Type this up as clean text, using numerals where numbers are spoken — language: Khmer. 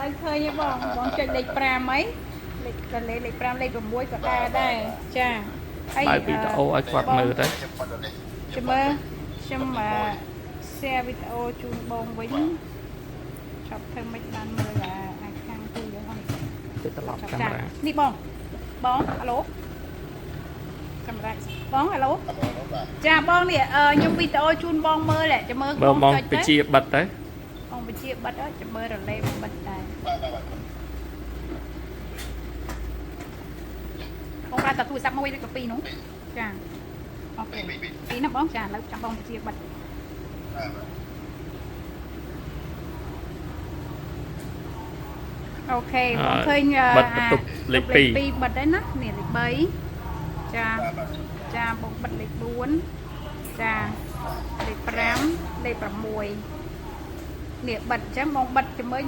ឡូវឃើញទេបងបងចុចលេខ5អីលេខតលេខ5លេខ6ក៏ដែរដែរចាហើយ បើកវីដេអូឲ្យគាត់មើលទៅ ខ្ញុំបិទនេះ ចាំមើលខ្ញុំ share វីដេអូជូនបងវិញចប់ធ្វើមិនបានមើលអាខាងទូយើងអត់ ទៅត្រឡប់កាមេរ៉ា នេះបងបងអាឡូកាមេរ៉ាបងអាឡូ បាទ ចាបងនេះខ្ញុំវីដេអូជូនបងមើលចាំមើល មើលបង ចុច ពជាបិទទៅ បងពជាបិទចាំមើលរលេបិទដែរ បាទបាទ បងប្រើតែទូរស័ព្ទមួយឬក៏ពីរនោះចាអូខេពីរណាបងចាឥឡូវចាំបងពជាបិទ បាទ អូខេបងឃើញ បិទបន្ទប់លេខ2 2បិទហើយណានេះលេខ3ចាចាបងបិទលេខ4ចាលេខ5លេខ6នេះបិទអញ្ចឹងបងបិទជាមួយ